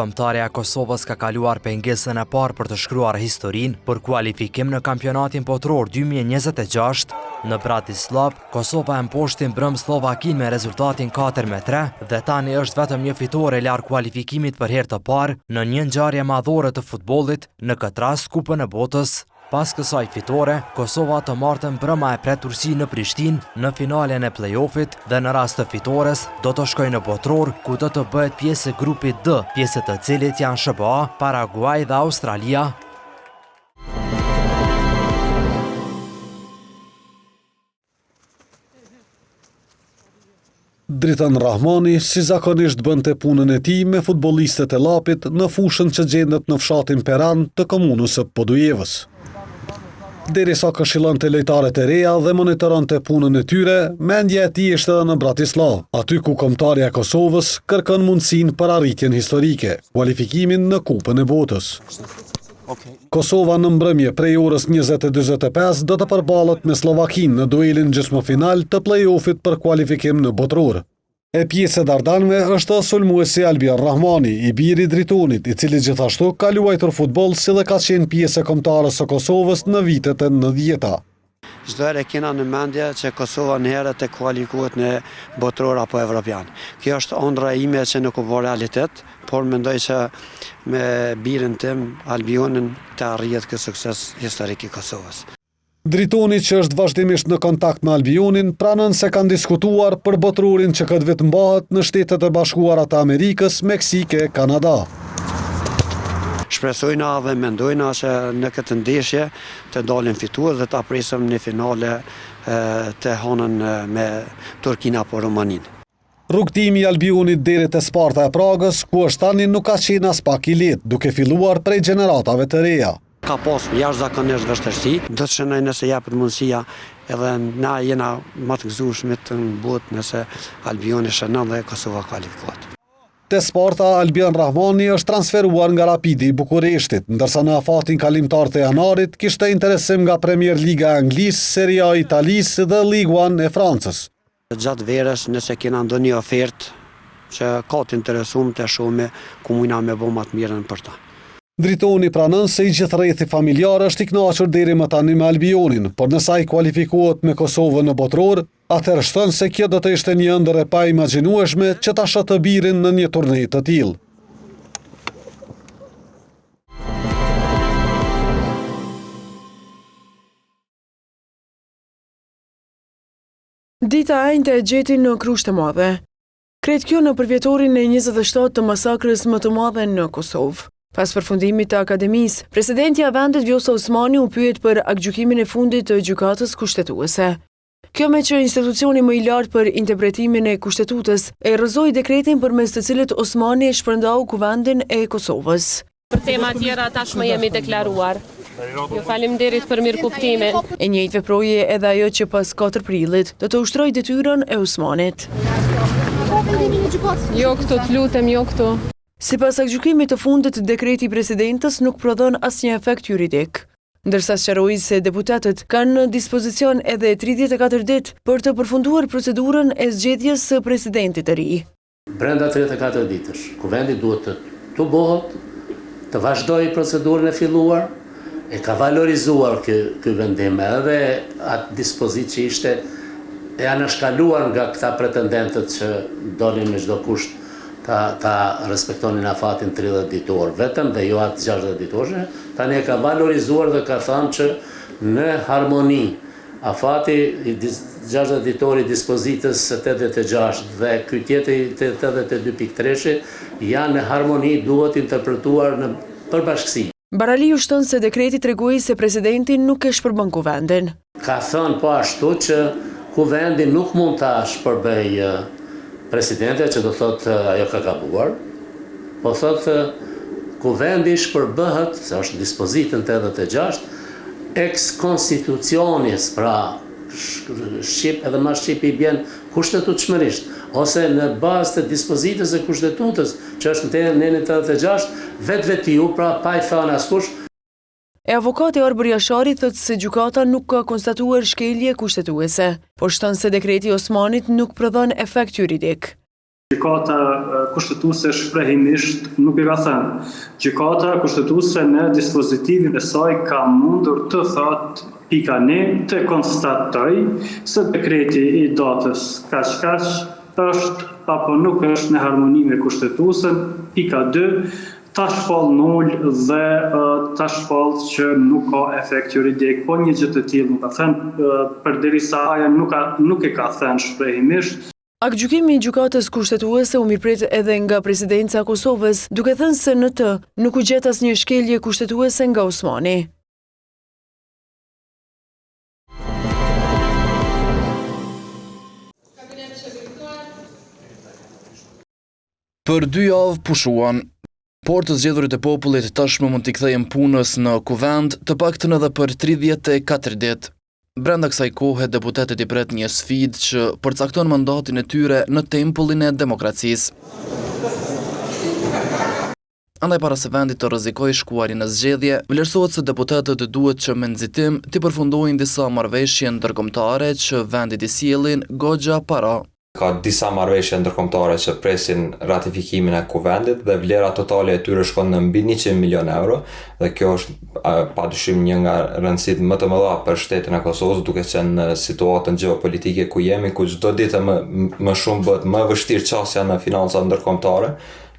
Kombëtarja e Kosovës ka kaluar pengesën e parë për të shkruar historinë për kualifikim në Kampionatin Botëror 2026. Në Bratislavë, Kosova e mposhti mbrëmë Sllovakinë me rezultatin 4-3 dhe tani është vetëm një fitore larg kualifikimit për herë të parë në një ngjarje madhore të futbollit, në këtë rast Kupën e Botës. Pas kësaj fitore, Kosova të martën mbrëma e pret Turqinë në Prishtinë në finalen e play-offit dhe në rast të fitores do të shkojë në Botëror, ku do të bëhet pjesë e grupit D, pjesë e të cilit janë SHBA, Paraguaj dhe Australia. Dritan Rrahmani si zakonisht bënte punën e tij me futbollistët e Llapit në fushën që gjendet në fshatin Peran të komunës së Podujevës. Derisa këshillonte lojtarët e reja dhe monitoronte punën e tyre, mendja e tij ishte edhe në Bratislavë, aty ku kombëtarja e Kosovës kërkon mundësinë për arritjen historike, kualifikimin në Kupën e Botës. Kosova në mbrëmje prej orës 20:45 do të përballet me Sllovakinë në duelin gjysmëfinal të play-offit për kualifikim në Botëror. E pjesë e Dardanëve është edhe sulmuesi Albion Rrahmani, i biri i Dritonit, i cili gjithashtu ka luajtur futboll si dhe ka qenë pjesë e kombëtares së Kosovës në vitet e nëntëdhjeta. Çdo herë e kena në mendje që Kosova një herë të kualifikohet në Botëror apo Evropian. Kjo është ëndrra ime që nuk u bë realitet, por mendoj që me birin tim, Albionin, të arrihet ky sukses historik i Kosovës. Dritoni që është vazhdimisht në kontakt me Albionin, pranon se kanë diskutuar për Botërorin që këtë vit mbahet në Shtetet e Bashkuara të Amerikës, Meksikë e Kanada. Shpresojna dhe mendojna që në këtë ndeshje të dalim fitues dhe ta presim në finale të hanën me Turkinë apo Rumaninë. Rrugëtimi i Albionit deri te Sparta e Pragës, ku është tani nuk ka qenë aspak i lehtë, duke filluar prej gjeneratave të reja. Ka pas jashtëzakonisht vështirësi, do të shënoj nëse jepet mundësia edhe na jena ma të gëzueshmit në botë nëse Albioni shënon dhe Kosova kualifikohet. Te Sparta, Albion Rrahmani është transferuar nga Rapidi i Bukureshtit, ndërsa në afatin kalimtar të janarit kishte interesim nga Premier Liga e Anglisë, Serie A e Italisë dhe Ligue 1 e Francës. Gjatë verës nëse kena ndonjë ofertë që ka të interesum të shohim ku mujna me bo ma të mirën për ta. Dritoni pranon se i gjithë rrethi familjar është i kënaqur deri më tani me Albionin, por nëse ai kualifikohet me Kosovën në Botëror, Atëherë shton se kjo do të ishte një ëndërr e paimagjinueshme që ta shohë të birin në një turne të tillë. Dita e enjte e gjeti në Krushë të Madhe. Krejt kjo në përvjetorin e 27 të masakrës më të madhe në Kosovë. Pas përfundimit të akademisë, presidentja e vendit Vjosa Osmani u pyet për aktgjykimin e fundit të Gjykatës Kushtetuese. Kjo meqë institucioni më i lartë për interpretimin e Kushtetutës e rrëzoi dekretin përmes të cilit Osmani e shpërndau Kuvendin e Kosovës. Për tema tjera tashmë jemi deklaruar. Ju faleminderit për mirëkuptimin. E njëjtë veproi edhe ajo që pas 4 prillit do të ushtrojë detyrën e Osmanit. Jo këtu, të lutem, jo këtu. Sipas aktgjykimit të fundit, dekreti i presidentes nuk prodhon asnjë efekt juridik. Ndërsa sqaroi se deputetët kanë në dispozicion edhe 34 ditë për të përfunduar procedurën e zgjedhjes së presidentit të ri. Brenda 34 ditësh, Kuvendi duhet të tubohet, të vazhdojë procedurën e filluar, e ka valorizuar ky ky vendim edhe atë dispozitë që ishte e anashkaluar nga këta pretendentët që donin me çdo kusht ta ta respektonin afatin 30 ditor vetëm dhe jo atë 60 ditorëshe, tani e ka valorizuar dhe ka thënë që në harmoni afati i 60 ditor i dispozitës së 86 dhe ky tjetri i 82.3 janë në harmoni duhet interpretuar në përbashkësi. Baraliu shton se dekreti tregoi se presidenti nuk e shpërbën Kuvendin. Ka thënë po ashtu që Kuvendi nuk mund ta shpërbëjë presidentja, që do thotë ajo ka gabuar, po thotë Kuvendi shpërbëhet, se është dispozitë në 86, ex constitutionis, pra shqip edhe ma shqip i bjen kushtetutshmërisht, ose në bazë të dispozitës së kushtetutës, që është në nenin 86, vetvetiu, pra pa i thënë askush, E avokati Arbër Jashari thotë se gjykata nuk ka konstatuar shkelje kushtetuese, por shton se dekreti i Osmanit nuk prodhon efekt juridik. Gjykata. Kushtetuese shprehimisht nuk e ka thënë. Gjykata Kushtetuese në dispozitivin e saj ka mundur të thotë pika një, të konstatojë se dekreti i datës kaq kaq është apo nuk është në harmoni me Kushtetuesen, pika dy, ta shpallë nul dhe ta shpallë që nuk ka efekt juridik, po një gjë të tillë nuk ka thënë, përderisa ajo nuk ka nuk e ka thënë shprehimisht. Aktgjykimi i Gjykatës Kushtetuese u mirëprit edhe nga Presidenca e Kosovës, duke thënë se në të nuk u gjet asnjë shkelje kushtetuese nga Osmani. Për dy javë pushuan, por të zgjedhurit e popullit tashmë mund t'i kthehen punës në Kuvend, të paktën edhe për 34 ditë. Brenda kësaj kohe deputetët i pret një sfidë që përcakton mandatin e tyre në tempullin e demokracisë. Andaj para se vendi të rrezikojë shkuarjen në zgjedhje, vlerësohet se deputetët duhet që me nxitim t'i përfundojnë disa marrëveshje ndërkombëtare që vendit i sjellin goxha para. Ka disa marrëveshje ndërkombëtare që presin ratifikimin e Kuvendit dhe vlera totale e tyre shkon në mbi 100 milionë euro dhe kjo është padyshim një nga rëndësitë më të mëdha për shtetin e Kosovës, duke qenë në situatën gjeopolitike ku jemi, ku çdo ditë më më shumë bëhet më e vështirë qasja në financat ndërkombëtare,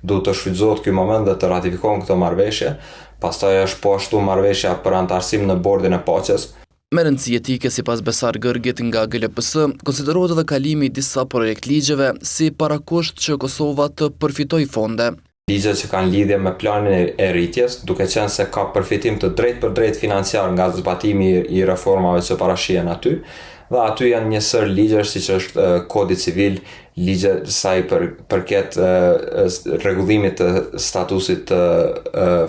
duhet të shfrytëzohet ky moment dhe të ratifikohen këto marrëveshje. Pastaj është po ashtu marrëveshja për anëtarësim në Bordin e Paqes. Me rëndësi jetike sipas Besar Gërgit nga GLPS, konsiderohet edhe kalimi i disa projektligjeve si parakusht që Kosova të përfitojë fonde. Ligje që kanë lidhje me planin e rritjes, duke qenë se ka përfitim të drejtpërdrejtë financiar nga zbatimi i reformave që parashihen aty, dhe aty janë një sërë ligjesh siç është Kodi Civil, ligje sa i përket rregullimit të statusit të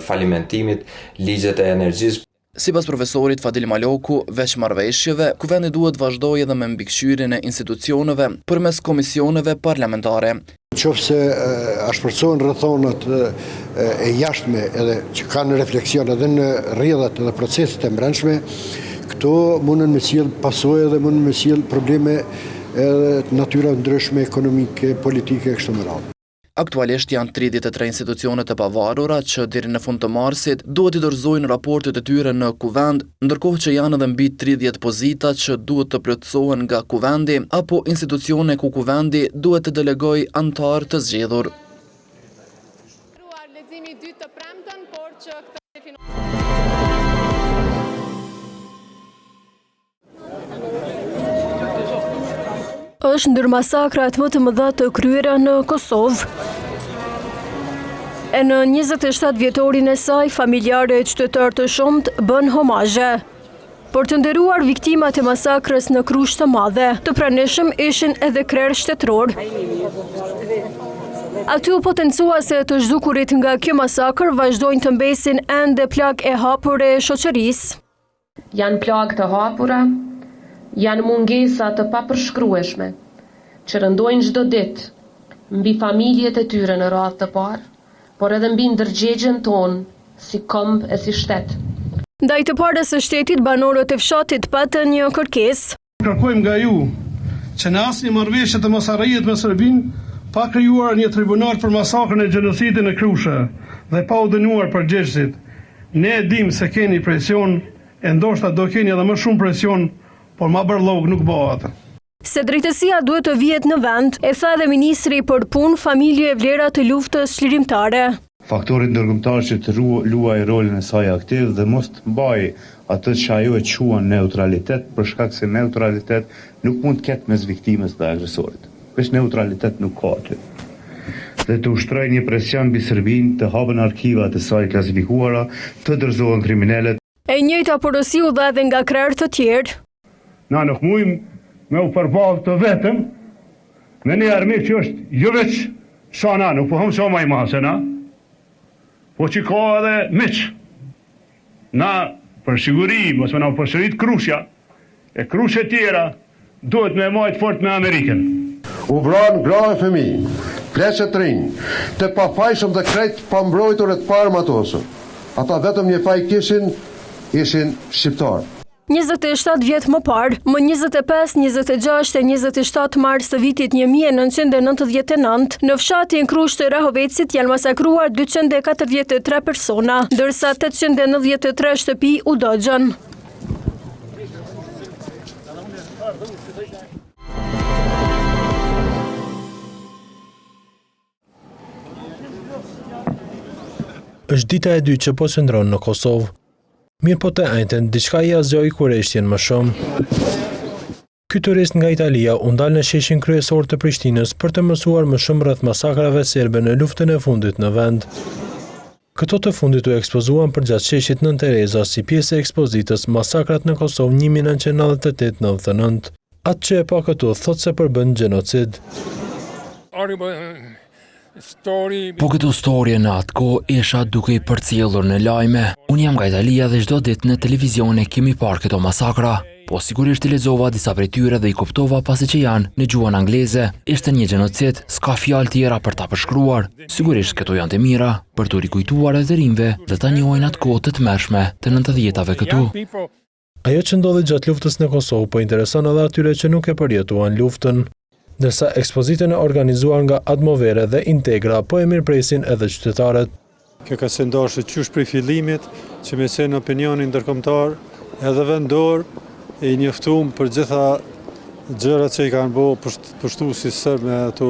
falimentimit, ligjet e energjisë. Sipas profesorit Fadil Maloku, veç marrëveshjeve, Kuvendi duhet të vazhdojë edhe me mbikëqyrjen e institucioneve përmes komisioneve parlamentare. Në qoftë se ashpërsohen rrethonat e jashtme edhe që kanë refleksion edhe në rrjedhat edhe proceset e mbrendshme, këto mundën me sjellë pasoja dhe mundën me sjellë probleme edhe të natyrave ndryshme ekonomike, politike e kështu me radhë. Aktualisht janë 33 institucione të pavarura që deri në fund të marsit duhet t'i dorëzojnë raportet e tyre në Kuvend, ndërkohë që janë edhe mbi 30 pozita që duhet të plotësohen nga Kuvendi apo institucione ku Kuvendi duhet të delegojë anëtarë të zgjedhur. Është ndër masakrat më të mëdha të kryera në Kosovë. E në 27 vjetorin e saj, familjarë e qytetarë të shumtë bënë homazhe. Për të nderuar viktimat e masakrës në Krushë të Madhe, të pranishëm ishin edhe krerë shtetërorë. Aty u potencua se të zhdukurit nga kjo masakër vazhdojnë të mbesin ende plagë e hapur e shoqërisë. Janë plagë të hapura, janë mungesa të papërshkrueshme, që rëndojnë çdo ditë mbi familjet e tyre në radhë të parë, por edhe mbi ndërgjegjen tonë si komb e si shtet. Ndaj të parës së shtetit, banorët e fshatit patën një kërkesë. Kërkojmë nga ju që në asnjë marrëveshje të mos arrihet me Serbinë pa krijuar një tribunal për masakrën e gjenocidin në Krushë dhe pa u dënuar përgjegjësit. Ne e dimë se keni presion e ndoshta do keni edhe më shumë presion, por ma bërllog nuk bëhet. Se drejtësia duhet të vihet në vend, e tha edhe ministri për Punë, Familje e Vlera të Luftës Çlirimtare. Faktorit ndërkombëtar që të luajë rolin e saj aktiv dhe mos të mbajë atë që ajo e quan neutralitet për shkak se neutralitet nuk mund të ketë mes viktimës dhe agresorit. Veç neutralitet nuk ka aty. Dhe të ushtrojë një presion mbi Serbinë të hapen arkivat e saj klasifikuara, të dorëzohen kriminelët. E njëjta porosi u dha edhe nga krerë të tjerë. Na nuk mujmë me u përballë të vetëm me një armik që është jo veç sa na, nuk po thom sa ma i madh se na, po që ka edhe miq. Na për siguri, mos me na u përsërit Krushja, e Krushë tjera, duhet me majtë fort me Amerikën. U vranë gra e fëmijë, pleq e të rinj, të pafajshëm dhe krejt të pambrojtur e të paarmatosur. Ata vetëm një faj kishin, ishin shqiptarë. 27 vjet më parë, më 25, 26 e 27 mars të vitit 1999, në fshatin Krushë të Rahovecit janë masakruar 243 persona, ndërsa 893 shtëpi u dogjën. Është dita e dytë që po qëndron në Kosovë. Mirëpo të enjten, diçka ia zgjoi kureshtjen më shumë. Ky turist nga Italia u ndal në sheshin kryesor të Prishtinës për të mësuar më shumë rreth masakrave serbe në luftën e fundit në vend. Këto të fundit u ekspozuan përgjatë sheshit Nënë Tereza si pjesë e ekspozitës Masakrat në Kosovë 1998-99. Atë që e pa këtu, thotë se përbën gjenocid. Po këto storje në atë kohë isha duke i përcjellur në lajme. Unë jam nga Italia dhe çdo ditë në televizione kemi parë këto masakra. Po sigurisht i lexova disa prej tyre dhe i kuptova pasi që janë në gjuhën angleze. Ishte një gjenocid, s'ka fjalë tjera për ta përshkruar. Sigurisht këto janë të mira për t'u rikujtuar edhe të rinjve dhe ta njohin atë kohë të tmerrshme të nëntëdhjetave këtu. Ajo që ndodhi gjatë luftës në Kosovë po intereson edhe atyre që nuk e përjetuan luftën. Ndërsa ekspozitën e organizuar nga Admovere dhe Integra po e mirëpresin edhe qytetarët. Kjo ka qenë dashur qysh prej fillimit që me qenë opinioni ndërkombëtar edhe vendor i njoftum për gjitha gjërat që i kanë bo pushtuesi serb me ato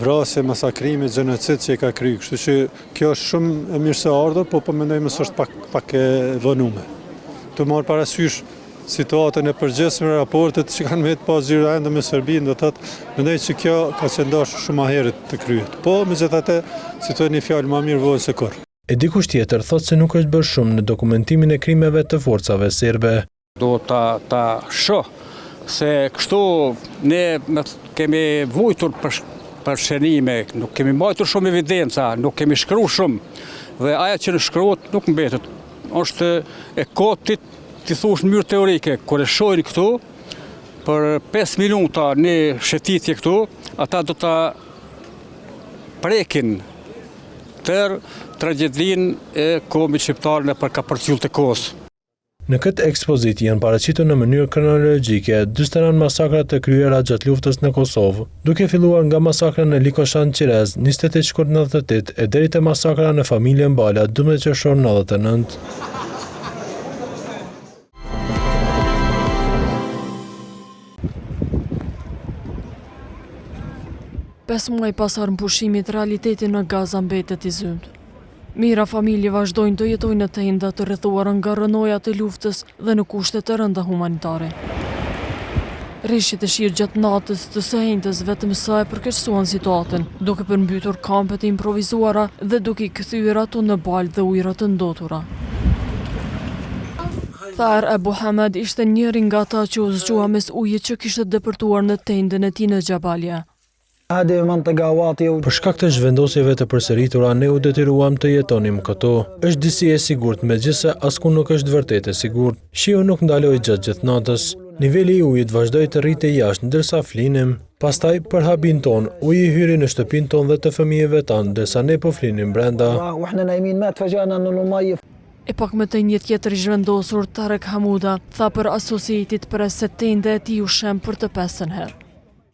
vrasje, masakrime, gjenocid që i ka kry. Kështu që Kjo është shumë e mirëseardhur, po po mendoj se është pak pak e vonume. Tu marrë parasysh situatën e përgjithshme, raportet që kanë met pa zgjidhur ende me Serbinë, do të thotë, mendoj që kjo ka qenë dashur shumë më herët të kryhet. Po, megjithatë, si thonë një fjalë ma mirë vonë se kurrë. E dikush tjetër thotë se nuk është bërë shumë në dokumentimin e krimeve të forcave serbe. Do ta ta shoh se kështu ne kemi vujtur për për shënime, nuk kemi mbajtur shumë evidenca, nuk kemi shkru shumë dhe ajo që në shkruhet nuk mbetet. Është e kotë t'i thush në mënyrë teorike, kur e shohin këtu për 5 minuta një shëtitje këtu, ata do ta prekin tërë tragjedinë e kombit shqiptar nëpër kapërcyell të kohës. Në këtë ekspozitë janë paraqitur në mënyrë kronologjike 49 masakra të kryera gjatë luftës në Kosovë, duke filluar nga masakra në Likoshan Qirez, 28 shkurt 98 e deri te masakra në familjen Bala, 12 qershor 99. Pesë muaj pas armëpushimit, realiteti në Gaza mbetet i zymtë. Mijëra familje vazhdojnë të jetojnë në tenda të rrethuara nga rrënojat e luftës dhe në kushte të rënda humanitare. Reshjet e shiut gjatë natës të së enjtes vetëm sa e përkeqësuan situatën, duke përmbytur kampet e improvizuara dhe duke i kthyer ato në baltë dhe ujëra të ndotura. Thaer Abu Hamad ishte njëri nga ata që u zgjua mes ujit që kishte depërtuar në tendën e tij në Jabalia. Për shkak të zhvendosjeve të përsëritura, ne u detyruam të jetonim këtu. Është disi e sigurt, megjithëse askund nuk është vërtet e sigurt. Shiu nuk ndaloi gjatë gjithë natës. Niveli i ujit vazhdoi të rritej jashtë ndërsa flinim. Pastaj, për habinë tonë, uji hyri në shtëpinë tonë dhe të fëmijëve tanë ndërsa ne po flinim brenda. E pak më tej një tjetër i zhvendosur, Tarek Hamuda, tha për Associated Press se tenda e tij u shemb për të pestën herë.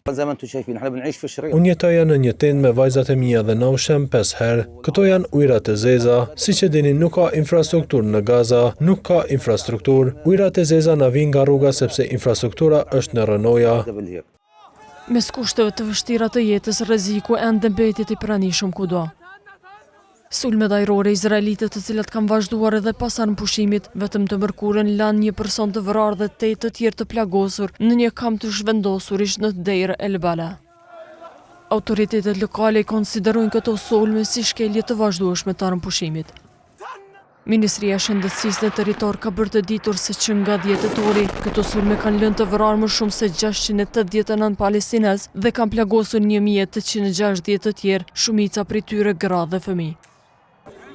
Unë jetoja në një tendë me vajzat e mia dhe na u shemb pesë herë. Këto janë ujërat e zeza. Siç e dini, nuk ka infrastrukturë në Gaza. Nuk ka infrastrukturë. Ujërat e zeza na vijnë nga rruga sepse infrastruktura është në rrënoja. Mes kushteve të vështira të jetës, rreziku ende mbetet i pranishëm kudo. Sulmet ajrore izraelite të cilat kanë vazhduar edhe pas armëpushimit, vetëm të mërkurën lanë një person të vrarë dhe tetë të tjerë të plagosur në një kamp të zhvendosurish në Deir el-Balah. Autoritetet lokale i konsiderojnë këto sulme si shkelje të vazhdueshme të armëpushimit. Ministria e Shëndetësisë në territor ka bërë të ditur se që nga 10 tetori, këto sulme kanë lënë të vrarë më shumë se 689 palestinezë dhe kanë plagosur 1860 të tjerë, shumica prej tyre gra dhe fëmijë.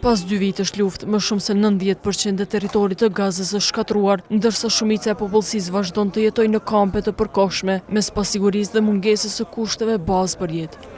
Pas dy vitesh luftë, më shumë se 90 për qind e territorit të Gazës është shkatërruar, ndërsa shumica e popullsisë vazhdon të jetojë në kampe të përkohshme, mes pasigurisë dhe mungesës së kushteve bazë për jetë.